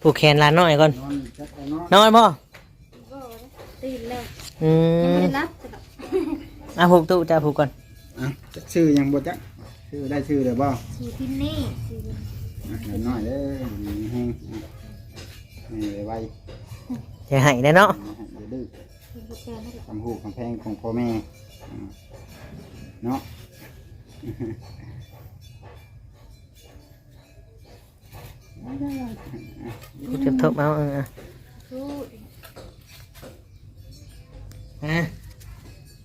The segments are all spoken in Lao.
ຜູກແຂນຫຼານນ້ອຍກ່ອນ. ນອນຈັກແລ້ວເນາະ. ນອນບໍ່? ບໍ່ ຕື່ນແລ້ວ. ອືມ ຍັງບໍ່ໄດ້ຫຼັບ. ອ່ະ ຜູກຕູ້ ເຈົ້າຜູກກ່ອນ. ອ່ະ ຈັກຊື່ຫຍັງບໍ່ຈັກ ຊື່ໄດ້ຊື່ແລ້ວບໍ່? ຊື່ພິມນີ້ ຊື່ ອ່ະ ຫຼານນ້ອຍເດີ ມີແຮງ ໃຫ້ໄວໆ ຢ່າໃຫ້ເດີເນາະ ຢ່າໃຫ້ ຢ່າດື້. ຄຳຮູ້ຄຳແພງຂອງພໍ່ແມ່ ອ່າ ເນາະ. ທຸບໆເອົາ ເອີ ອ່ະ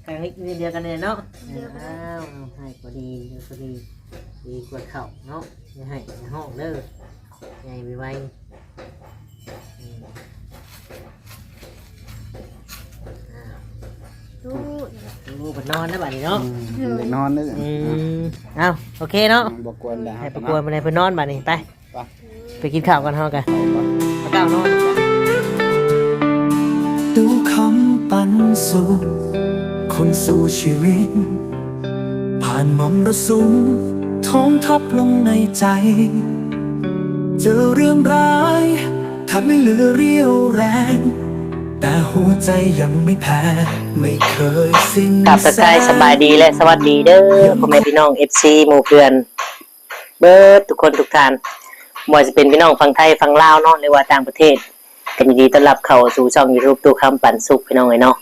ທາງນີ້ດຽວກັນແນ່ເນາະ. ດຽວກັນ. ອ້າວ ໃຫ້ພໍດີ ພໍດີ ດີກວ່າເຂົ້າເນາະ. ຢ່າໃຫ້ ຢ່າຮ້ອງເດີ ໃຫຍ່ໄວໆ. ອືມ ອ້າວ ໂອ້ ເພິ່ນນອນແລ້ວບາດນີ້ເນາະ. ອືມ ເດັກນອນເດີ. ອືມ ເອົ້າ ໂອເຄເນາະ ບໍ່ກວນແລ້ວ ໃຫ້ບໍ່ກວນ ໃຫ້ເພິ່ນນອນບາດນີ້. ໄປ ໄປ ໄປກິນຂ້າວກ່ອນເຮົາກະ ໄປກ່ອນ ໄປກ່ອນນອນ. ດູຄຳປັນສຸກ ຄົນສູ້ຊີວິດ ຜ່ານມໍລະສຸມ ທ້ອງທັບລົງໃນໃຈ ເຈີເລື່ອງຮ້າຍ ແທບໄມ່ເຫຼືອຣຽວແຮງ ແຕ່ຫົວໃຈຍັງໄມ່ແພ້ ໄມ່ເຄີຍສິ້ນ ກາບທັກທາຍສະບາຍດີ ແລະ ສະຫວັດດີເດີ ພໍ່ແມ່ພີ່ນ້ອງ ເອັຟຊີ ໝູ່ເພື່ອນ ເບິດທຸກຄົນທຸກທ່ານ ບໍ່ວ່າຈະເປັນພີ່ນ້ອງຝັ່ງໄທຝັ່ງລາວເນາະ ຫຼືວ່າຕ່າງປະເທດ ກໍຍິນດີຕ້ອນຮັບເຂົ້າສູ່ຊ່ອງຢູທູບຕູ້ຄຳປັນສຸກ ພີ່ນ້ອງເອີຍເນາະ.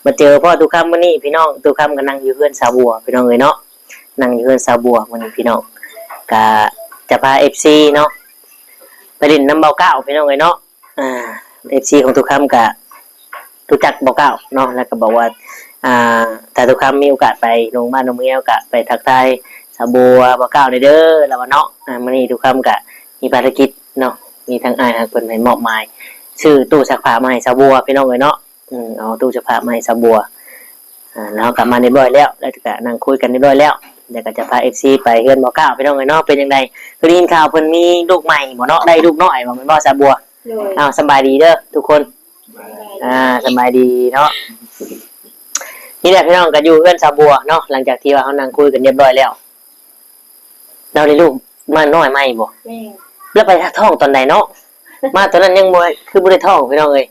ມາເຈີພໍ້ຕູ້ຄຳມື້ນີ້ ພີ່ນ້ອງ ຕູ້ຄຳກໍນັ່ງຢູ່ເຮືອນສາວບົວ ພີ່ນ້ອງເອີຍເນາະ ນັ່ງຢູ່ເຮືອນສາວບົວມື້ນີ້ ພີ່ນ້ອງ ກະຈະພາເອັຟຊີເນາະ ໄປຫຼິ້ນນຳບ່າວກ້າວ ພີ່ນ້ອງເອີຍເນາະ. ອ່າ ເອັຟຊີຂອງຕູ້ຄຳກະຮູ້ຈັກບ່າວກ້າວເນາະ ແລ້ວກໍບອກວ່າ ອ່າ ຖ້າຕູ້ຄຳມີໂອກາດໄປລົງບ້ານລົງເມືອງ ກະໄປທັກທາຍສາວບົວ ບ່າວກ້າວແດ່ເດີ ລາວວ່າເນາະ. ອ່າ ມື້ນີ້ຕູ້ຄຳກະມີພາລະກິດເນາະ ມີທາງອ້າຍຮັກເພິ່ນໃຫ້ມອບໝາຍ ຊື້ຕູ້ຊັກຜ້າມາໃຫ້ສາວບົວ ພີ່ນ້ອງເອີຍເນາະ. ອືມ ເອົາຕູ້ຊັກຜ້າມາໃຫ້ສາວບົວ ອ່າ ແລ້ວເຮົາກໍມາຮຽບຮ້ອຍແລ້ວ ແລ້ວກໍນັ່ງຄຸຍກັນຮຽບຮ້ອຍແລ້ວ ແລ້ວກໍຈະພາເອັຟຊີໄປເຮືອນບ່າວກ້າວ ພີ່ນ້ອງເອີຍເນາະ. ເປັນຈັ່ງໃດ ຄືໄດ້ຍິນຂ່າວເພິ່ນມີລູກໃໝ່ບໍເນາະ ໄດ້ລູກນ້ອຍບໍ ແມ່ນບໍ່ສາວບົວ? ໂດຍ ອ້າວ ສະບາຍດີເດີທຸກຄົນ. ອ່າ ສະບາຍດີເນາະ. ນີ້ແຫຼະພີ່ນ້ອງ ກໍຢູ່ເຮືອນສາວບົວເນາະ ຫຼັງຈາກທີ່ວ່າເຮົານັ່ງຄຸຍກັນຮຽບຮ້ອຍແລ້ວ ລາວໄດ້ລູກມານ້ອຍໃໝ່ບໍ? ແມ່ນ. ລາວໄປທ້ອງຕອນໃດເນາະ? ມາຕອນນັ້ນຍັງບໍ່ ຄືບໍ່ໄດ້ທ້ອງ ພີ່ນ້ອງເອີຍ.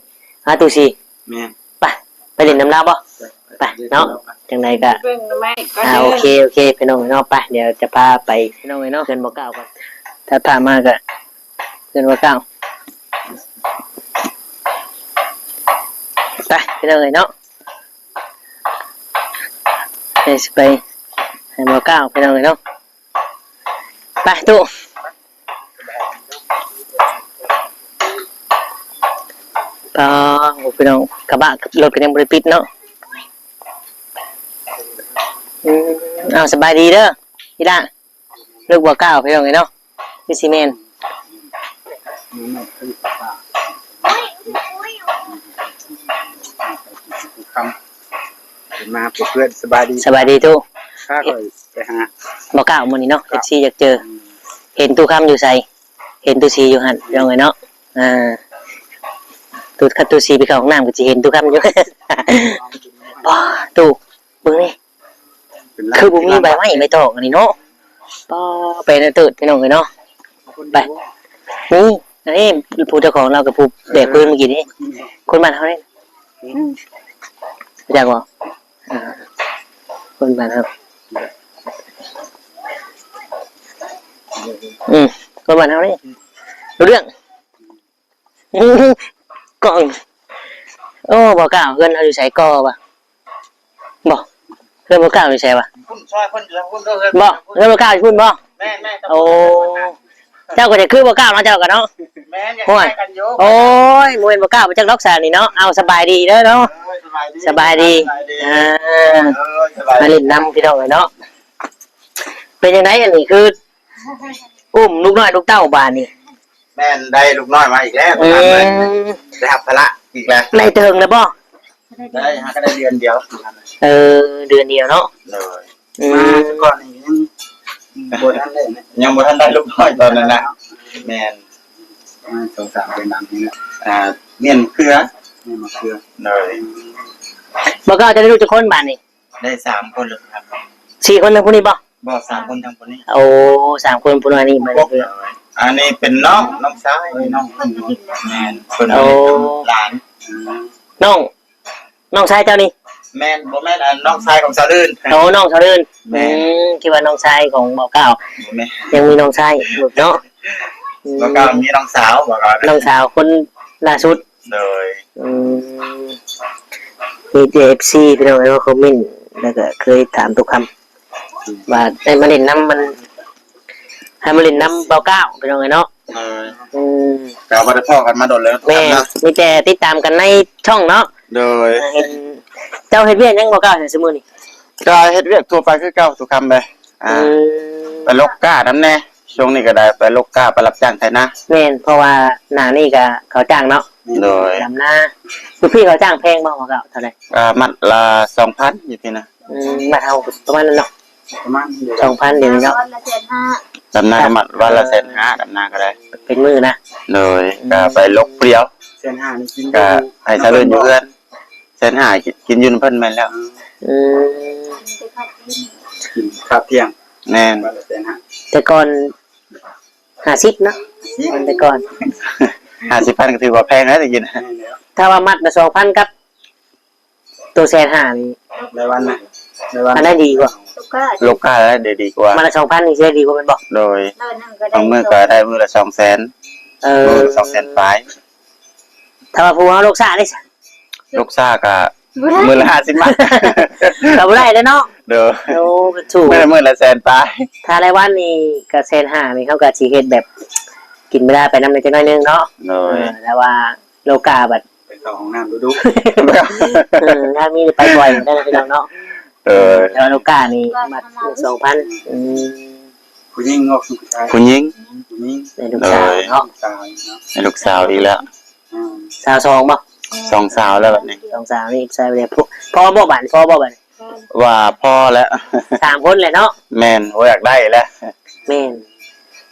ຫາຕູ້ຊີ. ແມ່ນ. ໄປ ໄປຫຼິ້ນນຳລາວບໍ? ໄປ ໄປເນາະ ຈັ່ງໃດກໍ ອ່າ ໂອເຄ ໂອເຄ ພີ່ນ້ອງເນາະ. ໄປ ດຽວຈະພາໄປ ພີ່ນ້ອງເອີຍເນາະ ເຮືອນບ່າວກ້າວກ່ອນ. ຖ້າພາມາກໍເຮືອນບ່າວກ້າວ. ໄປ ພີ່ນ້ອງເອີຍເນາະ ດຽວຊິໄປໃຫ້ບ່າວກ້າວ ພີ່ນ້ອງເອີຍເນາະ. ໄປຕູ້ ປາ ໂອ້ ພີ່ນ້ອງ ກະບະລົດກໍຍັງບໍ່ໄດ້ປິດເນາະ. ອືມ ເອົາ ສະບາຍດີເດີ ອີ່ຫຼ້າ ລູກບ່າວກ້າວ ພີ່ນ້ອງເອີຍເນາະ. ຄືຊິແມ່ນ ມາເພື່ອນ ສະບາຍດີ ສະບາຍດີຕູ້. ພາຂ້ອຍໄປຫາບ່າວກ້າວມື້ນີ້ເນາະ ເອັຟຊີຢາກເຈີ. ເຫັນຕູ້ຄຳຢູ່ໃສ? ເຫັນຕູ້ຊີຢູ່ຫັ້ນ ພີ່ນ້ອງເອີຍເນາະ. ອ່າ ຕູ້ ຄັນຕູ້ຊີໄປເຂົ້າຫ້ອງນ້ຳກໍຊິເຫັນຕູ້ຄຳຢູ່. ປ້າ ຕູ້ ເບິ່ງນີ້ ຄືບໍ່ມີໃບໄມ້ໃບຕອກອັນນີ້ເນາະ. ປ້າ ໄປນະເຕີດ ພີ່ນ້ອງເອີຍເນາະ. ໄປ ນີ້ ອັນນີ້ຜູ້ເຈົ້າຂອງລາວກັບຜູ້ແບກພື້ນເມື່ອກີ້ນີ້ ຄົນບ້ານເຮົາເດ້. ຮູ້ຈັກບໍ່? ອ່າ ຄົນບ້ານເຮົາ ອືມ ຄົນບ້ານເຮົາເດ້ ຮູ້ເລື່ອງ. ກ້ອງ ໂອ້ ບໍ່ກ້າວ ເຮືອນເຮົາຢູ່ໃສກໍວ່າ ບໍ່ ເຮືອນບໍ່ກ້າວຢູ່ໃສວະ? ພຸ້ນ ຊອຍເພິ່ນຢູ່ພຸ້ນເດີ ເຮືອນບໍ່ ເຮືອນບໍ່ກ້າວຢູ່ພຸ້ນບໍ່? ແມ່ນໆ ໂອ້ ເຈົ້າກໍຈະຄືບໍ່ກ້າວເນາະ ເຈົ້າກໍເນາະ. ແມ່ນ ຢາກ ໂອ້ຍ ຄ້າຍກັນຢູ່ ໂອ້ຍ ບໍ່ແມ່ນບໍ່ກ້າວບໍ່ຈັກດອກຊານີ້ເນາະ. ເອົາ ສະບາຍດີເດີເນາະ ເອີ ສະບາຍດີ ສະບາຍດີ ສະບາຍດີ ອ່າ ເອີ ສະບາຍດີ ມາຫຼິ້ນນຳ ພີ່ນ້ອງເອີຍເນາະ. ເປັນຈັ່ງໃດອັນນີ້ ຄື ອຸ້ມລູກນ້ອຍລູກເຕົ້າບາດນີ້? ແມ່ນ ໄດ້ລູກນ້ອຍມາອີກແລ້ວ ອືມ ໄດ້ຮັບພາລະອີກແລ້ວ. ໄດ້ເຖິງແລ້ວບໍ່? ໄດ້ ຫາກໍໄດ້ເດືອນດຽວ. ເອີ ເດືອນດຽວເນາະ. ໂດຍ ອືມ ມາແຕ່ກ່ອນນີ້ຍັງບໍ່ທັນໄດ້ ຍັງບໍ່ທັນໄດ້ລູກນ້ອຍຕອນນັ້ນນະ. ແມ່ນ ປະມານສອງສາມເດືອນຫຼັງນີ້ແຫຼະ. ອ່າ ແມ່ນເຄືອ ແມ່ນມະເຄືອ. ໂດຍ ບໍ່ກໍຈະໄດ້ລູກຈັກຄົນບາດນີ້? ໄດ້ສາມຄົນແລ້ວຄັບ. ສີ່ຄົນທາງຜູ້ນີ້ບໍ່? ບໍ່ ສາມຄົນທາງຜູ້ນີ້. ໂອ້ ສາມຄົນ ຜູ້ນ້ອຍນີ້ ໂດຍ ອັນນີ້ເປັນນ້ອງ ນ້ອງຊາຍ ນ້ອງ ແມ່ນ ເພິ່ນມາເຮັດນຳຫຼານ. ນ້ອງ ນ້ອງຊາຍເຈົ້ານີ້? ແມ່ນ ບໍ່ແມ່ນ ອັນນ້ອງຊາຍຂອງສາວລື່ນ. ໂອ້ ນ້ອງສາວລື່ນ. ແມ່ນ. ອືມ ຄິດວ່ານ້ອງຊາຍຂອງບ່າວກ້າວ. ບໍ່ແມ່ນ ຍັງມີນ້ອງຊາຍຢູ່ເນາະ. ອືມ ບ່າວກ້າວມີນ້ອງສາວ ບ່າວກ້າວ ນ້ອງສາວຄົນລ່າສຸດ. ໂດຍ. ອືມ ມີແຕ່ເອັຟຊີພີ່ນ້ອງເອີຍ ມາຄອມເມັນ ແລ້ວກໍເຄີຍຖາມຕຸຄຳ ວ່າໃຫ້ມາຫຼິ້ນນຳ ມັນ ໃຫ້ມາຫຼິ້ນນຳບ່າວກ້າວພີ່ນ້ອງເອີຍເນາະ. ໂດຍ. ອືມ ກໍບໍ່ໄດ້ພໍ້ກັນມາດົນແລ້ວ. ແມ່ນ ມີແຕ່ຕິດຕາມກັນໃນຊ່ອງເນາະ. ໂດຍ. ເຫັນເຈົ້າເຮັດວຽກຫຍັງບ່າວກ້າວ ໃນຊຸມື້ນີ້? ກໍເຮັດວຽກທົ່ວໄປຄືເກົ່າ ຕຸຄຳເອີຍ. ອືມ ໄປລົກກ້ານຳແດ່ ຊ່ວງນີ້ກໍໄດ້ໄປລົກກ້າ ໄປຮັບຈ້າງໄຖນາ. ແມ່ນ ເພາະວ່າໜ້ານີ້ກໍເຂົາຈ້າງເນາະ. ໂດຍ. ດຳນາ ຢູ່ພີ້ເຂົາຈ້າງແພງບໍ່ ເຂົາເທົ່າໃດ? ອ່າ ມັດລະສອງພັນຢູ່ພີ້ນະ. ອືມ ບ້ານເຮົາປະມານນັ້ນເນາະ ປະມານສອງພັນດຽວນີ້ເນາະ. ວັນລະແສນຫ້າ ດຳນາກໍມັດວັນລະແສນຫ້າ ດຳນາກໍໄດ້ ເປັນມື້ນະ. ໂດຍ. ອືມ ກໍໄປລົກຜູ້ດຽວ ແສນຫ້ານີ້ກິນ ກໍໃຫ້ຊາວເລີນຢູ່ເຮືອນ ແສນຫ້າກິນ ກິນຢູ່ນຳເພິ່ນແມ່ນແລ້ວ. ອືມ ກິນຄາບທ່ຽງ. ແມ່ນ. ວັນລະແສນຫ້າ ແຕ່ກ່ອນຫ້າສິບເນາະ ແຕ່ກ່ອນ ຫ້າສິບພັນກໍຖືວ່າແພງແລ້ວ ແຕ່ກີ້ນະ. ແມ່ນແລ້ວ. ຖ້າວ່າມັດລະສອງພັນກັບໂຕແສນຫ້ານີ້ ລາຍວັນນະ ລາຍວັນ ອັນໃດດີກວ່າ? ລູກຄ້າ ລູກຄ້າລະໄດ້ດີກວ່າ. ມັດລະສອງພັນນີ້ຊິໄດ້ດີກວ່າແມ່ນບໍ່? ໂດຍ. ບາງມື້ກໍໄດ້ມື້ລະສອງແສນ. ເອີ ມື້ລະສອງແສນປາຍ. ຖ້າວ່າຜູ້ເຮົາລູກຄ້າເດ້? ລູກຄ້າກໍ ບໍ່ໄດ້ ມື້ລະຫ້າສິບບາດ ກໍບໍ່ໄດ້ແລ້ວເນາະ. ໂດຍ. ໂອ້ ກໍຖືກ ມື້ລະແສນປາຍ. ຖ້າລາຍວັນນີ້ກໍແສນຫ້ານີ້ ເຮົາກໍຊິເຮັດແບບກິນເວລາໄປນຳແດ່ຈັກໜ້ອຍໜຶ່ງເນາະ. ໂດຍ. ເອີ ແຕ່ວ່າລູກຄ້າບັດ ໄປເຂົ້າຫ້ອງນ້ຳດຸໆ. ເອີ ທາງນີ້ໄປບ່ອຍເດີພີ່ນ້ອງເນາະ. ເອີ ແຕ່ວ່າລູກຄ້ານີ້ມັດສອງພັນ. ອືມ ຜູ້ຍິງເນາະ ຜູ້ຊາຍ? ຜູ້ຍິງ. ຜູ້ຍິງ. ແມ່ລູກສາວເນາະ. ໂດຍ. ລູກສາວເນາະ. ແມ່ລູກສາວອີກແລ້ວ. ອືມ ສາວສອງບໍ່? ສອງສາວແລ້ວບັດນີ້. ສອງສາວນີ້ໃສ່ໄປແລ້ວ ພໍບໍ່ບາດນີ້ ພໍບໍ່ບາດນີ້? ວ່າພໍແລ້ວ ສາມຄົນແຫຼະເນາະ. ແມ່ນ. ໂອ້ ຢາກໄດ້ແຫຼະ. ແມ່ນ.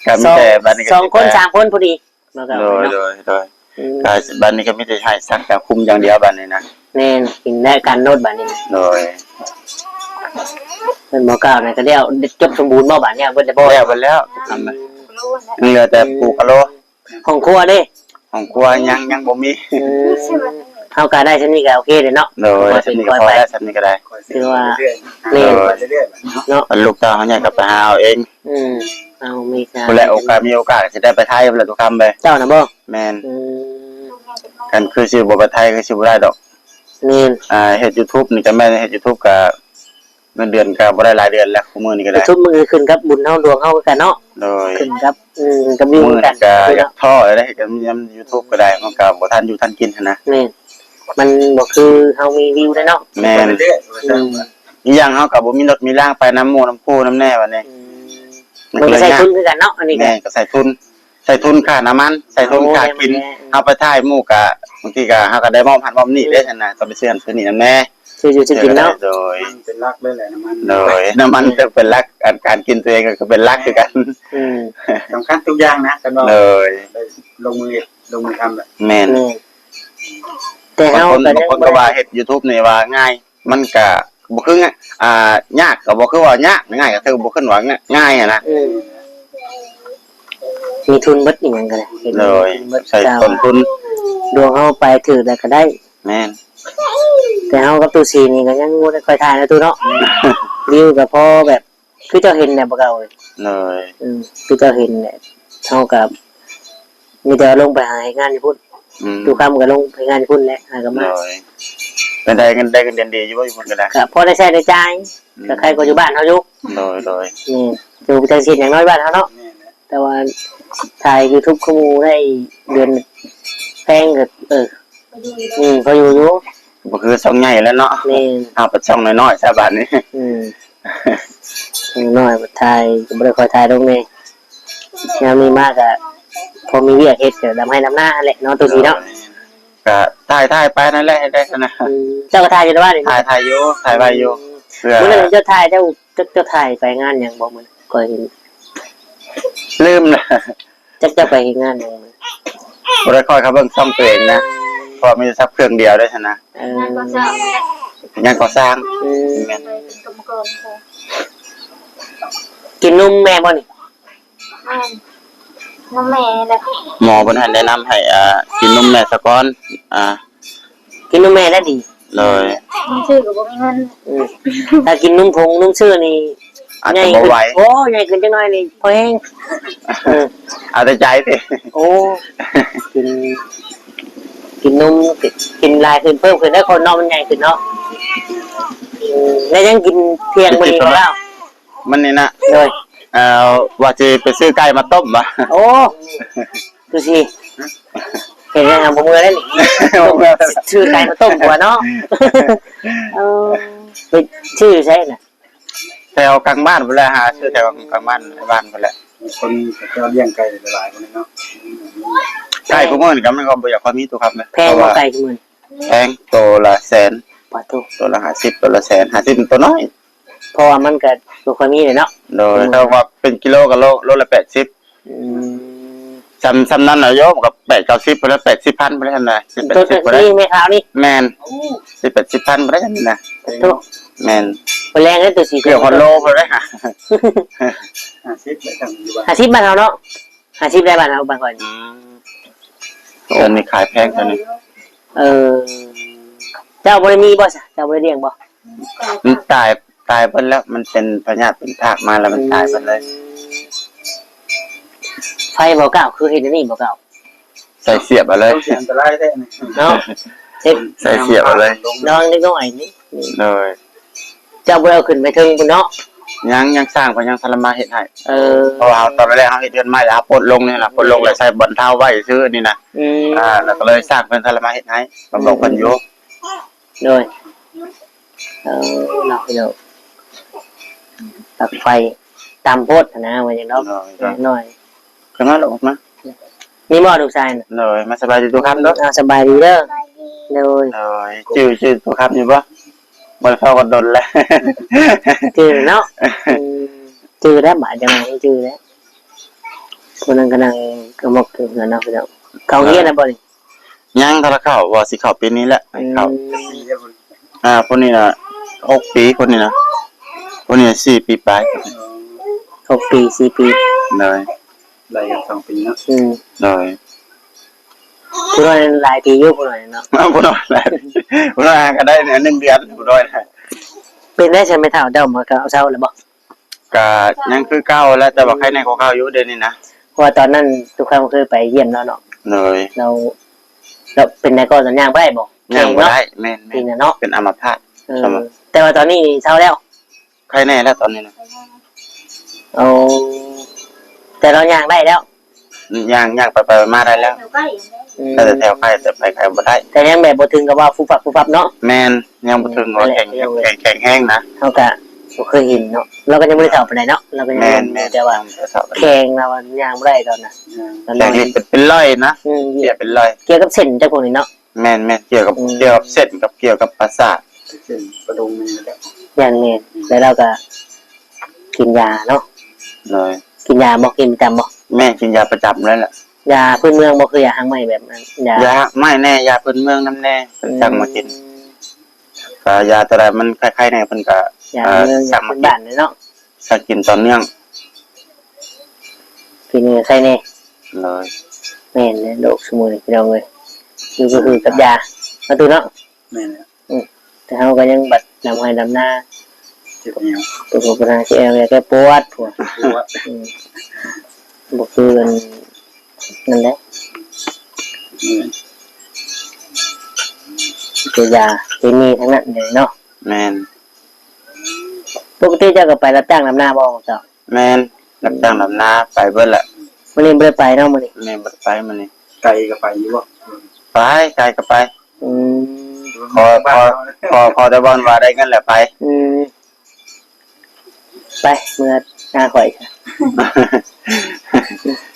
ກໍມີແຕ່ບັດນີ້ ສອງຄົນ ສາມຄົນພໍດີ. ໂດຍ ໂດຍ ໂດຍ. ອືມ ກໍບັດນີ້ກໍມີແຕ່ໃຫ້ສັກຢາຄຸມຢ່າງດຽວບັດນີ້ນະ. ແມ່ນ. ກິນໄດ້ການໂນດບັດນີ້. ໂດຍ. ເພິ່ນບໍ່ກ່າວນະ ກໍແລ້ວ ຈົບສົມບູນບໍ່ບັດນີ້? ເບິດແລ້ວບໍ່? ແລ້ວ ເບິດແລ້ວ. ອືມ ຍັງເຫຼືອແຕ່ປູກະໂລ. ຫ້ອງຄົວເດ້? ຫ້ອງຄົວຍັງ ຍັງບໍ່ມີ. ອືມ ເຮົາກໍໄດ້ສ່ຳນີ້ກໍໂອເຄເດ້ເນາະ. ໂດຍ. ສ່ຳນີ້ກໍພໍແລ້ວ ສ່ຳນີ້ກໍໄດ້. ຖືວ່າ ໂດຍ ແມ່ນ ເນາະ ເນາະ ລູກເຕົ້າເຮົາໃຫຍ່ກໍໄປຫາເອົາເອງ. ອືມ ເອົາມີການ ພຸ້ນແຫຼະ ໂອກາດ ມີໂອກາດກໍຊິໄດ້ໄປໄທພຸ້ນແຫຼະ ຕຸຄຳເອີຍ. ເຈົ້ານະບໍ່? ແມ່ນ. ອືມ ຄັນຄືຊິບໍ່ໄປໄທກໍຊິບໍ່ໄດ້ດອກ. ແມ່ນ. ອ່າ ເຮັດຢູທູບນີ້ກໍແມ່ນ ເຮັດຢູທູບກໍ ເງິນເດືອນກໍບໍ່ໄດ້ຫຼາຍເດືອນແລ້ວ ຄູ່ມື້ນີ້ກໍໄດ້. ທຸກມື້ຂຶ້ນກັບບຸນເຮົາ ດວງເຮົາຄືກັນເນາະ. ໂດຍ. ຂຶ້ນກັບ ອືມ ກັບວິວຄືກັນ. ກໍຢາກທໍ້ແລ້ວເດ້ ເຮັດກັນຍາມຢູທູບກໍໄດ້ ມັນກໍບໍ່ທັນຢູ່ທັນກິນຫັ້ນນະ. ແມ່ນ. ມັນບໍ່ຄືເຮົາມີວິວເດ້ເນາະ. ແມ່ນ. ອືມ ອີກຢ່າງເຮົາກໍບໍ່ມີລົດມີລາງໄປນຳໝູ່ນຳຄູ່ນຳແນ່ບັດນີ້. ອືມ ມັນກໍໃຊ້ທຶນຄືກັນເນາະ ອັນນີ້ກໍ. ແມ່ນ ກໍໃຊ້ທຶນ. ໃສ່ທຶນຄ່ານ້ຳມັນ ໃສ່ທຶນຄ່າກິນ. ໂອ້ ແມ່ນໆ ເຮົາໄປຖ່າຍໝູ່ກະ ບາງທີກະ ເຮົາກະໄດ້ມອບຫັ້ນມອບນີ້ເດ້ ອືມ ຫັ້ນນະ ຕ້ອງໄປຊື້ຫັ້ນຊື້ນີ້ນຳແດ່ ຊື້ຢູ່ຊື້ກິນເນາະ. ໂດຍ ນ້ຳມັນເປັນຫຼັກເລີຍແຫຼະ ນ້ຳມັນ ແມ່ນ ນ້ຳມັນເປັນຫຼັກ ອັນການກິນຕົວເອງກໍເປັນຫຼັກຄືກັນ. ອືມ ສຳຄັນທຸກຢ່າງນະ ຄັນວ່າ ໂດຍ ໄດ້ລົງມືເຮັດ ລົງມືທຳແຫຼະ. ແມ່ນ ແມ່ນ ແຕ່ເຮົາ ບາງຄົນ ບາງຄົນກໍວ່າເຮັດຢູທູບນີ້ວ່າງ່າຍ ມັນກະບໍ່ຄື ອ່າ ຍາກກໍບໍ່ຄືວ່າຍາກ ງ່າຍກໍຄືບໍ່ຄືວ່າງ່າຍຫັ້ນນະ. ອືມ ມີທຶນເບິດອີ່ຫຍັງກໍໄດ້. ໂດຍ ເຮັດເບິດ ໃສ່ຕົ້ນທຶນ ດວງເຮົາໄປຖືກແລ້ວກໍໄດ້. ແມ່ນ ແຕ່ເຮົາກັບຕູ້ສີນີ້ກໍຍັງບໍ່ໄດ້ຄ່ອຍຖ່າຍນະຕູ້ເນາະ. ວິວກໍພໍແບບ ຄືເຈົ້າເຫັນແຫຼະ ບໍ່ເກົ່າເອີຍ. ໂດຍ ອືມ ຄືເຈົ້າເຫັນແຫຼະ ເຮົາກໍມີແຕ່ວ່າລົງໄປຫາເຮັດງານຢູ່ພຸ້ນ. ອືມ ທຸກຄ່ຳກໍລົງເຮັດງານຢູ່ພຸ້ນແຫຼະ ຫາກໍມາ. ໂດຍ ເປັນໄດ້ເງິນ ໄດ້ເງິນເດືອນດີຢູ່ບໍ່ ຢູ່ພຸ້ນກໍໄດ້? ກໍພໍໄດ້ໃຊ້ໄດ້ຈ່າຍ. ອືມ ກໍໄຄກວ່າຢູ່ບ້ານເຮົາຢູ່. ໂດຍ ໂດຍ ແມ່ນ ຢູ່ຈັກສິຫຍັງນ້ອຍບ້ານເຮົາເນາະ. ແມ່ນແຫຼະ ແຕ່ວ່າຖ່າຍຢູທູບຄືໝູ່ໄດ້ເດືອນແພງກໍ ເອີ ອືມ ພໍຢູ່ຢູ່ ບໍ່ຄືຊ່ອງໃຫຍ່ແລ້ວເນາະ. ແມ່ນ ເຮົາເປັນຊ່ອງນ້ອຍໆຊະບາດນີ້. ອືມ ນ້ອຍໆ ຖ່າຍກໍບໍ່ໄດ້ຄ່ອຍຖ່າຍລົງແດ່. ຍາມມີມາກໍພໍມີວຽກເຮັດ ກໍດຳໄຮ່ດຳນາຫັ້ນແຫຼະເນາະ ຕູ້ສີເນາະ. ໂດຍ ກໍຖ່າຍ ຖ່າຍໄປນັ້ນແຫຼະ ເຮັດໄດ້ຊັ້ນນະ. ອືມ ເຈົ້າກໍຖ່າຍຢູ່ລະວ່ານີ້? ຖ່າຍ ຖ່າຍຢູ່ ຖ່າຍໄວ້ຢູ່. ອືມ ເພື່ອ ມື້ນັ້ນເຈົ້າຖ່າຍ ເຈົ້າ ເຈົ້າ ເຈົ້າຖ່າຍໄປງານຫຍັງບໍ່ມື້ນັ້ນ? ຂ້ອຍເຫັນ ລືມລະ. ຈັກເຈົ້າໄປເຮັດງານຫຍັງ? ບໍ່ໄດ້ຄ່ອຍເຂົ້າເບິ່ງຊ່ອງຕົວເອງນະ ເພາະມີໂທລະສັບເຄື່ອງດຽວເດ້ຊັ້ນນະ. ເອີ ງານກໍ່ສ້າງ ງານກໍ່ສ້າງ. ອືມ ແມ່ນ ໄປເປັນກຳມະກອນ. ກິນນົມແມ່ບໍ່ນີ້? ແມ່ນ. ນມແມ່ແຫຼະ. ໝໍເພິ່ນໃຫ້ແນະນຳໃຫ້ ອ່າ ກິນນົມແມ່ສາກ່ອນ. ອ່າ ກິນນົມແມ່ແລ້ວດີ. ໂດຍ. ນມຊື່ກໍບໍ່ມີເງິນ. ອືມ ຖ້າກິນນົມຜົງນົມຊື່ນີ້ ອາດຈະບໍ່ໄຫວ. ໂອ້ ໃຫຍ່ຂຶ້ນຈັກໜ້ອຍນີ້ພໍແຮງ. ເອີ ເອົາແຕ່ໃຈຕິ. ໂອ້ ກິນ ກິນນົມ ກິນຫຼາຍຂຶ້ນເພີ່ມຂຶ້ນໄດ້ ຄົນເນາະ ມັນໃຫຍ່ຂຶ້ນເນາະ. ອືມ ແລ້ວຍັງກິນທ່ຽງມື້ນີ້ບໍ່ລາວ? ມັນນີ້ນະ. ໂດຍ. ເອີ ວ່າຊິໄປຊື້ໄກ່ມາຕົ້ມຫວາ. ໂອ້ ດູຊິ ເຮັດຫຍັງຫາບໍ່ເມື່ອເດ້ນີ້. ບໍ່ເມື່ອ. ຊື້ໄກ່ມາຕົ້ມກວ່າເນາະ. ເອີ ໄປຊື້ໃສນະ? ແຖວກາງບ້ານພຸ້ນແຫຼະ ຫາຊື້ແຖວກາງບ້ານ ບ້ານພຸ້ນແຫຼະ. ຄົນເຈົ້າລ້ຽງໄກ່ຫຼາຍໆ ພຸ້ນເນາະ. ໄກ່ ອືມ ຄູ່ມື້ນີ້ກໍມັນກໍບໍ່ຢາກຄ່ອຍມີ ຕູ້ຄຳເດ້. ແພງບໍ່ໄກ່ຄູ່ມື້ນີ້? ແພງ ໂຕລະແສນ. ປາໂທ້ ໂຕລະຫ້າສິບ ໂຕລະແສນ. ຫ້າສິບໂຕນ້ອຍ ເພາະວ່າມັນກໍບໍ່ຄ່ອຍມີເດ້ເນາະ. ໂດຍ. ອືມ ຖ້າວ່າເປັນກິໂລກໍໂລ ໂລລະແປດສິບ. ອືມ ຊ່ຳ ຊ່ຳນັ້ນນະໂຍມ ກໍແປດເກົ້າສິບພຸ້ນແຫຼະ ແປດສິບພັນພຸ້ນແຫຼະນະ. ສິບແປດສິບພຸ້ນແຫຼະ. ນີ້ແມ່ຂາວນີ້. ແມ່ນ. ໂອ້ ສິບແປດສິບພັນພຸ້ນແຫຼະນີ້ນະ. ໂອ້ ແມ່ນ. ແປດສິບພັນພຸ້ນແຫຼະ. ເກືອບຮອດໂລພຸ້ນແຫຼະ. ຫ້າສິບ ຫ້າສິບບ້ານເຮົາເນາະ. ຫ້າສິບໄດ້ບ້ານເຮົາ ບ້ານຂ້ອຍ. ອືມ ໂຕນີ້ຂາຍແພງ ໂຕນີ້. ເອີ ເຈົ້າບໍ່ໄດ້ມີບໍ່ຊະ? ເຈົ້າບໍ່ໄດ້ລ້ຽງບໍ່? ມັນຕາຍ ຕາຍເບິດແລ້ວ ມັນເປັນພະຍາດເປັນທາກມາແລ້ວ ມັນຕາຍເບິດເລີຍ. ອືມ ໄຟບໍ່ກ້າວ ຄືເຮັດອັນນີ້ບໍ່ກ້າວ ໃສ່ສຽບເອົາເລີຍ. ອັນຕະລາຍແທ້ນີ້ເນາະ. ເຮັດ ໃສ່ສຽບເອົາເລີຍ ລອງເລັກນ້ອຍນີ້. ໂດຍ. ເຈົ້າບໍ່ໄດ້ເອົາຂຶ້ນໄປເທິງພຸ້ນເນາະ? ຍັງ ຍັງ ຊ່າງເພິ່ນຍັງທັນລະມາເຮັດໃຫ້. ເອີ ເພາະວ່າເຮົາ ຕອນແລກເຮົາເຮັດເຮືອນໄມ້ ແລ້ວເຮົາປົດລົງນີ້ນະ ປົດລົງແລ້ວໃສ່ບ່ອນເທົາໄວ້ຊື່ນີ້ນະ. ອືມ ອ່າ ແລ້ວກໍເລີຍຊ່າງເພິ່ນທັນລະມາເຮັດໃຫ້ ກໍບອກເພິ່ນຢູ່. ໂດຍ. ເອີ ເນາະ ເນາະ ປັກໄຟຕ່ຳໂພດຫັ້ນນະ ວ່າຫຍັງເນາະ. ໂດຍ ນ້ອຍ ຂຶ້ນມາລູກ ອອກມາ. ນີ້ບໍ່ລູກຊາຍນະ? ໂດຍ. ມາສະບາຍດີຕູ້ຄຳເດີ. ອ່າ ສະບາຍດີເດີ. ໂດຍ. ໂດຍ. ຈື່ ຈື່ຕູ້ຄຳຢູ່ບໍ່? ບໍ່ໄດ້ພໍ້ກັນດົນແລ້ວ. ຈື່ເນາະ. ອືມ ຈື່ແລ້ວ ບາດຈັ່ງຈື່ແລ້ວ. ຜູ້ນັ້ນກໍນັ່ງກະໝົກຢູ່ເຮືອນເນາະ. ເຂົາຮຽນແລ້ວບໍ່ນີ້? ຍັງ ຖ້າລະເຂົ້າ ວ່າຊິເຂົ້າປີນີ້ແຫຼະ. ອືມ ເຂົ້າ ອ່າ ຜູ້ນີ້ນະ ຫົກປີ ຜູ້ນີ້ນະ ຜູ້ນີ້ສີ່ປີປາຍ. ຫົກປີ ສີ່ປີ. ໂດຍ. ໄລ່ກັນສອງປີເນາະ. ອືມ ໂດຍ. ຜູ້ນ້ອຍຫຼາຍປີຢູ່ ຜູ້ນ້ອຍເນາະ. ຜູ້ນ້ອຍຫຼາຍ ຜູ້ນ້ອຍຫາກໍໄດ້ໜຶ່ງເດືອນ ຜູ້ນ້ອຍນະ. ເປັນໄດ້ຊັ້ນແມ່ເຖົ້າ ເຈົ້າມາກໍເຊົາແລ້ວບໍ່? ກະຍັງຄືເກົ່າແຫຼະ ແຕ່ວ່າໄຄແນ່ກວ່າເກົ່າຢູ່ດຽວນີ້ນະ. ເພາະວ່າຕອນນັ້ນຕຸກຄຳເຄີຍໄປຢ້ຽມລາວເນາະ. ໂດຍ. ລາວ ລາວເປັນໄດກໍ ຕອນຍ່າງໄປບໍ່? ຍ່າງບໍ່ໄດ້. ແມ່ນໆ. ເປັນເນາະ ເປັນອາມະພາດ. ເອີ ແຕ່ວ່າຕອນນີ້ເຊົາແລ້ວ? ໄຄແນ່ແລ້ວຕອນນີ້ນະ. ໂອ້ ແຕ່ລາວຍ່າງໄດ້ແລ້ວ? ຍ່າງ ຍ່າງໄປໄປມາໄດ້ແລ້ວ. ອືມ ແຕ່ແຖວໄຄ ແຕ່ໄປໄຄບໍ່ໄດ້ ແຕ່ຍັງແບບບໍ່ເຖິງກັບວ່າຟຸບຟັບຟຸບຟັບເນາະ. ແມ່ນ ຍັງບໍ່ເຖິງວ່າແຂງ ແຂງແຮງນະ. ເຮົາກະບໍ່ເຄີຍເຫັນເນາະ ລາວກໍຍັງບໍ່ໄດ້ເຖົ້າປານໃດເນາະ. ລາວກໍຍັງ ແມ່ນໆ ແຕ່ວ່າແຂງລາວຍ່າງບໍ່ໄດ້ຕອນນະ. ແຂງນີ້ເປັນ ເປັນຮ້ອຍນະ. ອືມ ເປັນຮ້ອຍ. ກ່ຽວກັບເສັ້ນຈັກພວກນີ້ເນາະ. ແມ່ນໆ ກ່ຽວກັບ ອືມ ກ່ຽວກັບເສັ້ນ ກັບ ກ່ຽວກັບປະສາດ ເສັ້ນປະດົງນີ້ແຫຼະ. ຢ່າງແມ່ນ ແລ້ວລາວກໍກິນຢາເນາະ. ໂດຍ. ກິນຢາບໍ່? ກິນປະຈຳບໍ່? ແມ່ນ ກິນຢາປະຈຳເລີຍແຫຼະ. ຢາພື້ນເມືອງບໍ່? ຄືຢາຮາກໄມ້ແບບນັ້ນ ຢາ ຢາຮາກໄມ້ແນ່ ຢາພື້ນເມືອງນຳແນ່ ເພິ່ນສັ່ງມາກິນ. ອືມ ກໍຢາຕົວໃດມັນໄຄໆແນ່ ເພິ່ນກໍ ຢາ ເອີ ເມືອງ ຢາພື້ນບ້ານເນາະ. ຖ້າກິນຕໍ່ເນື່ອງ ກິນໃສ່ແນ່. ໂດຍ. ແມ່ນແຫຼະ ໂລກຊຸມື້ນີ້ພີ່ນ້ອງເອີຍ ຢູ່ກໍຄືກັບຢາເນາະ ຕູ້ເນາະ. ແມ່ນແຫຼະ. ອືມ ແຕ່ເຮົາກໍຍັງບັດດຳໄຮ່ດຳນາ ເຈັບແອວ ປວດຫົວ ປວດໜ້າ ເຈັບແອວ ແກ້ປວດ ປວດ ອືມ ບໍ່ຄືອັນນັ້ນແຫຼະ. ແມ່ນ. ຄືຢາເຄມີທັງນັ້ນເລີຍເນາະ. ແມ່ນ. ປົກກະຕິເຈົ້າກໍໄປຮັບຈ້າງດຳນາບໍ່ຂອງເຈົ້າ? ແມ່ນ ຮັບຈ້າງດຳນາໄປເບິດແຫຼະ. ມື້ນີ້ບໍ່ໄດ້ໄປເນາະ ມື້ນີ້. ແມ່ນ ບໍ່ໄດ້ໄປມື້ນີ້. ໄກກໍໄປຢູ່ບໍ່? ໄປ ໄກກໍໄປ. ອືມ ຂໍ ຂໍ ຂໍ ຂໍແຕ່ບ່ອນວ່າໄດ້ເງິນແລ້ວໄປ. ອືມ ໄປ ເມືອຫາຂ້ອຍ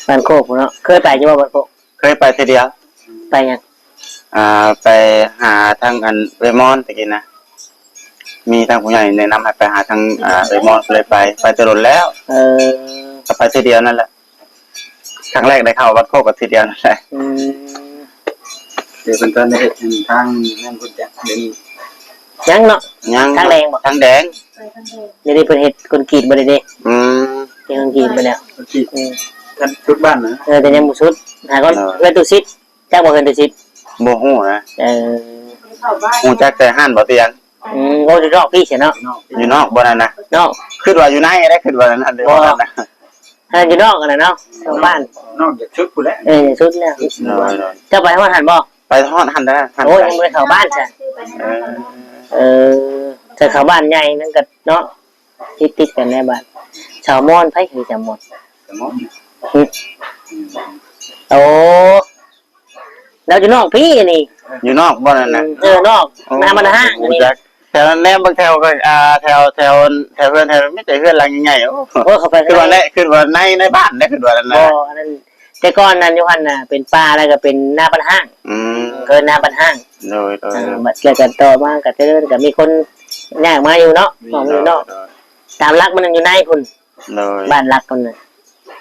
ບ້ານໂຄກພຸ້ນເນາະ. ເຄີຍໄປຢູ່ບໍ່ບ້ານໂຄກ? ເຄີຍໄປເທື່ອດຽວ. ໄປຫຍັງ? ອ່າ ໄປຫາທາງອັນເວມອນຕະກີ້ນະ ມີທາງຜູ້ໃຫຍ່ແນະນຳໃຫ້ໄປຫາທາງ ອ່າ ເວມອນ ກໍເລີຍໄປ ໄປແຕ່ດົນແລ້ວ. ເອີ ກໍໄປເທື່ອດຽວນັ້ນແຫຼະ ຄັ້ງແລກໄດ້ເຂົ້າວັດໂຄກກໍເທື່ອດຽວນັ້ນແຫຼະ. ອືມ ແຕ່ເພິ່ນທັນໄດ້ເຮັດທາງນັ້ນພຸ້ນຈ້ະ ດຽວນີ້ຍັງເນາະ. ຍັງ ທາງແດງບໍ່? ທາງແດງ ດຽວນີ້ເພິ່ນເຮັດຄອນກຣີດບໍ່ໄດ້ເດ້. ອືມ ເຮັດຄອນກຣີດໄປແລ້ວ ຄອນກຣີດ. ອືມ ຄັນສຸດບ້ານນະ. ເອີ ແຕ່ຍັງບໍ່ສຸດ. ຫາກໍ ເອີ ເຮືອນຕູ້ຊິດ ຈັກບໍ່ເຮືອນຕູ້ຊິດ? ບໍ່ຮູ້ນະ. ເອີ ຮູ້ຈັກແຕ່ຮ້ານບໍ່ຕຽງ. ອືມ ໂອ້ ຢູ່ນອກພີ້ຊະເນາະ. ຢູ່ນອກບໍ່ນັ້ນນະ? ນອກ. ຄິດວ່າຢູ່ໃນໄດ໋ ຄິດວ່ານັ້ນ ບໍ່ ຢູ່ນອກຫັ້ນນະເນາະ ນອກບ້ານ. ນອກຈາກສຸດພຸ້ນແຫຼະ. ເອີ ສຸດແລ້ວ. ໂດຍໆ. ເຈົ້າໄປຮອດຫັ້ນບໍ່? ໄປຮອດຫັ້ນແລ້ວ. ໂອ້ ຍັງບໍ່ໄດ້ເຂົ້າບ້ານຊະ. ເອີ ເອີ ຖ້າເຂົ້າບ້ານໃຫຍ່ນັ້ນກໍເນາະ ຕິດໆກັນແດ່ບ້ານ. ສາວມອນ ໃຜຄືສາວມອນ? ສາວມອນ ຫຶ? ໂອ້ ລາວຢູ່ນອກພີ້ນີ້. ຢູ່ນອກບໍ່ນັ້ນນະ? ເອີ ນອກ ໂອ້ ນາບັນຫາງນີ້. ແຖວນັ້ນແນມເບິ່ງແຖວກໍ ອ່າ ແຖວ ແຖວ ແຖວເຮືອນ ແຖວ ມີແຕ່ເຮືອນຫຼັງໃຫຍ່ໆ. ໂອ້ ໂອ້ ເຂົ້າໄປ ຄືວ່າໃນ ຄືວ່າໃນ ໃນບ້ານເດ້ ຄືວ່ານັ້ນນະ. ບໍ່ ອັນນັ້ນ ແຕ່ກ່ອນນັ້ນຢູ່ຫັ້ນນະ ເປັນປ່າ ແລ້ວກໍເປັນນາບັນຫາງ. ອືມ ເອີ້ນນາບັນຫາງ. ໂດຍໆ. ເອີ ບັດແລ້ວກໍຕໍ່ມາກໍຈະເລີນ ກໍມີຄົນຍ້າຍອອກມາຢູ່ເນາະ. ອອກມາຢູ່ນອກ. ໂດຍໆ. ຕາມຫຼັກມັນຢູ່ໃນພຸ້ນ. ໂດຍ. ບ້ານຫຼັກພຸ້ນນະ.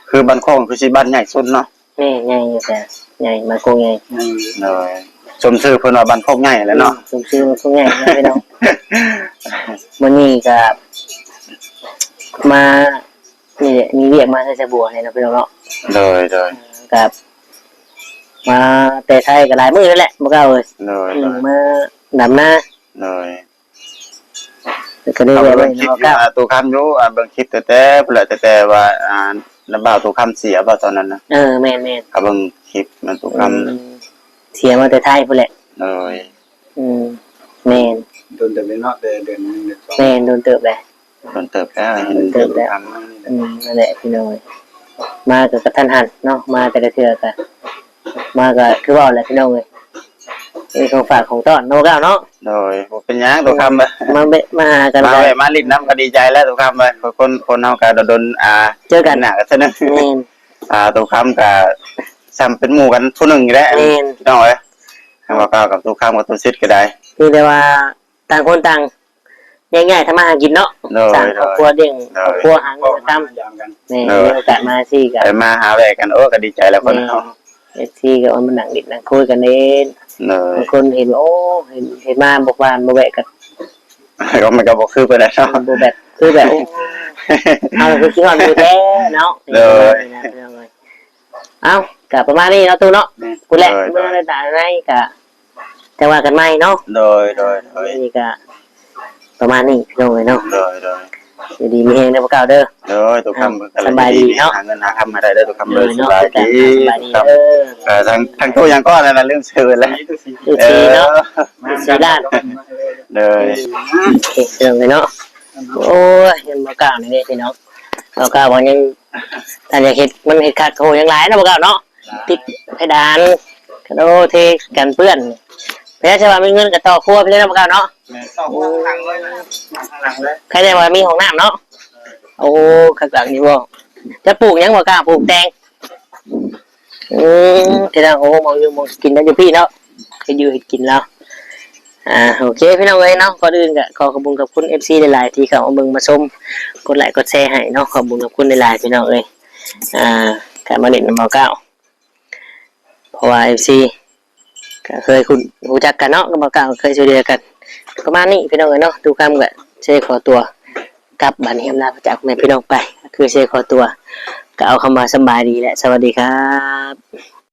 ຄືບ້ານໂຄກຄືຊິບ້ານໃຫຍ່ສຸດເນາະ. ແມ່ນ ໃຫຍ່ຢູ່ ແຕ່ໃຫຍ່ ບ້ານໂຄກໃຫຍ່. ໂດຍ. ສົມຊື່ເພິ່ນວ່າບ້ານໂຄກໃຫຍ່ແຫຼະເນາະ. ອືມ ສົມຊື່ບ້ານໂຄກໃຫຍ່ເນາະ ພີ່ນ້ອງ. ມື້ນີ້ກໍມາ ນີ້ແຫຼະ ມີວຽກມາໃສ່ສະບົວນີ້ເນາະ ພີ່ນ້ອງເນາະ. ໂດຍໆ. ກໍມາແຕ່ໄທກໍຫຼາຍມື້ແລ້ວແຫຼະ ບໍ່ກ້າເອີຍ. ໂດຍໆ. ອືມ ມາດຳນາ. ໂດຍ. ກໍໄດ້ແວະໄວ້ເນາະ ກໍ ອ່າ ຕູ້ຄຳຢູ່ ອ່າ ເບິ່ງຄລິບແຕ່ ແຕ່ພຸ້ນແຫຼະ ແຕ່ ແຕ່ວ່າ ອ່າ ນ້ຳບ່າວຕູ້ຄຳເສຍບໍ່ຕອນນັ້ນນະ. ເອີ ແມ່ນໆ. ກໍເບິ່ງຄລິບນຳຕູ້ຄຳ. ອືມ ເສຍມາແຕ່ໄທພຸ້ນແຫຼະ. ໂດຍ. ອືມ ແມ່ນ. ດົນເຕີບແລ້ວເນາະ ແຕ່ເດືອນໜຶ່ງເດືອນສອງ. ແມ່ນ ດົນເຕີບແລ້ວ. ດົນເຕີບແລ້ວ ເຫັນຕູ້ຄຳ. ອືມ ນັ້ນແຫຼະ ພີ່ນ້ອງເອີຍ ມາກໍກະທັນຫັນເນາະ ມາແຕ່ລະເທື່ອກໍ ມາກໍຄືເວົ້າແຫຼະ ພີ່ນ້ອງເອີຍ ມີຂອງຝາກຂອງຕ້ອນເນາະ ເຈົ້າເນາະ. ໂດຍ. ບໍ່ເປັນຫຍັງ ຕູ້ຄຳເອີຍ ມາແວະມາຫາກັນ ມາແວະມາຫຼິ້ນນຳກໍດີໃຈແລ້ວ ຕູ້ຄຳເອີຍ. ຄົນ ຄົນເຮົາກໍດົນໆ ອ່າ ເຈີກັນ ເຫັນໜ້າກັນເທື່ອໜຶ່ງ. ແມ່ນ. ອ່າ ຕູ້ຄຳກໍສ່ຳເປັນໝູ່ກັນຜູ້ໜຶ່ງນີ້ແຫຼະ. ແມ່ນ. ພີ່ນ້ອງເອີຍ ທາງບ່າວກ້າວກັບຕູ້ຄຳກັບຕູ້ຊິດກໍໄດ້ ມີແຕ່ວ່າຕ່າງຄົນຕ່າງ ແຍກຍ້າຍທຳມາຫາກິນເນາະ. ໂດຍ. ສ້າງຄອບຄົວ ໂດຍ ລ້ຽງ ໂດຍ ຄອບຄົວ ຫາເງິນຫາຄຳ. ແມ່ນ. ໂດຍ. ມີໂອກາດມາຊີ້ກໍ ໄດ້ມາຫາແວະກັນ ໂອ້ ກໍດີໃຈແລ້ວຄົນເຮົາ. ແມ່ນ. ເອັຟຊີກໍເອົາມານັ່ງຫຼິ້ນນັ່ງຄຸຍກັນເດ້. ໂດຍ. ບາງຄົນເຫັນວ່າ ໂອ້ ເຫັນ ເຫັນມາບໍ່ຜ່ານບໍ່ແວະກໍ ກໍມັນກໍບໍ່ຄືປານໃດເນາະ. ບໍ່ແບບ ຄືແບບ ໂອ້ ເຮົາຄືຄິດຮອດໝູ່ແທ້ເນາະ. ໂດຍ. ເອົ້າ ກໍປະມານນີ້ເນາະ ຕູ້ເນາະ. ແມ່ນ. ພຸ້ນແຫຼະ. ໂດຍ ເບິ່ງໃນຕາໃນກໍ ຈັ່ງວ່າກັນໃໝ່ເນາະ. ໂດຍ ໂດຍ ໂດຍ. ນີ້ກໍປະມານນີ້ ພີ່ນ້ອງເອີຍເນາະ. ໂດຍ ໂດຍ. ຢູ່ດີມີແຮງເດີ ພວກເຈົ້າເດີ. ໂດຍ. ຕູ້ຄຳ ອ່າ ກໍ ສະບາຍດີເນາະ. ຫາເງິນຫາຄຳມາໄດ້ເດີ ຕູ້ຄຳເດີ. ໂດຍ ໂດຍ. ສະບາຍດີ. ສະບາຍດີເດີ. ເອີ ທາງ ທາງຕູ້ຫຍັງກໍນັ້ນນະ ລືມຊື່ແລ້ວ. ເອັຟຊີເນາະ. ເອີ ເອັຟຊີລາດ. ໂດຍ. ໂອເຄ ພີ່ນ້ອງເອີຍເນາະ. ໂອ້ຍ ຍັງບໍ່ກ້າວນີ້ເດ້ ພີ່ນ້ອງ. ບໍ່ກ້າວວ່າຍັງ ຖ້າຢາກເຮັດ ມັນເຮັດຄັກ ໂອ້ ຍັງຫຼາຍເນາະ ບໍ່ກ້າວເນາະ. ຕິດເພດານ ກະໂດເທກັນເປື້ອນ. ພະຍາຊະວ່າມີເງິນກະຕໍ່ຄົວພີ້ເລີຍເນາະ ບໍ່ກ້າວເນາະ. ແມ່ນ ຕໍ່ຄົວຂ້າງຫຼັງເລີຍນະ ຂ້າງຫຼັງເລີຍ. ໃຜແນ່ວ່າມີຫ້ອງນ້ຳເນາະ. ໂອ້ ຄັກຫຼັງຢູ່ບໍ່? ຈະປູກຫຍັງບໍ່ກ້າ? ປູກແຕງ. ອືມ ທີ່ທາງ ໂອ້ ມອງຢູ່ມອງກິນໄດ້ຢູ່ພີ້ເນາະ ເຮັດຢູ່ເຮັດກິນລາວ. ອ່າ ໂອເຄ ພີ່ນ້ອງເອີຍເນາະ. ກ່ອນອື່ນກະຂໍຂອບຄຸນຂອບຄຸນເອັຟຊີຫຼາຍໆ ທີ່ເຂົ້າມາເບິ່ງມາຊົມ ກົດໄລກົດແຊໃຫ້ເນາະ. ຂອບຄຸນຂອບຄຸນຫຼາຍໆ ພີ່ນ້ອງເອີຍ. ອ່າ ກະມາຫຼິ້ນນຳບໍ່ກ້າວ ເພາະວ່າເອັຟຊີກະເຄີຍຄຸ້ນຮູ້ຈັກກັນເນາະ ກັບບໍ່ກ້າວ ເຄີຍຊ່ວຍເຫຼືອກັນ ປະມານນີ້ ພີ່ນ້ອງເອີຍເນາະ. ຕູ້ຄຳກະຊິຂໍຕົວກັບບາດນີ້ ອຳລາຈາກແມ່ພີ່ນ້ອງໄປ ຄືຊິຂໍຕົວ ກະເອົາຄຳວ່າສະບາຍດີ ແລະ ສະຫວັດດີຄັບ.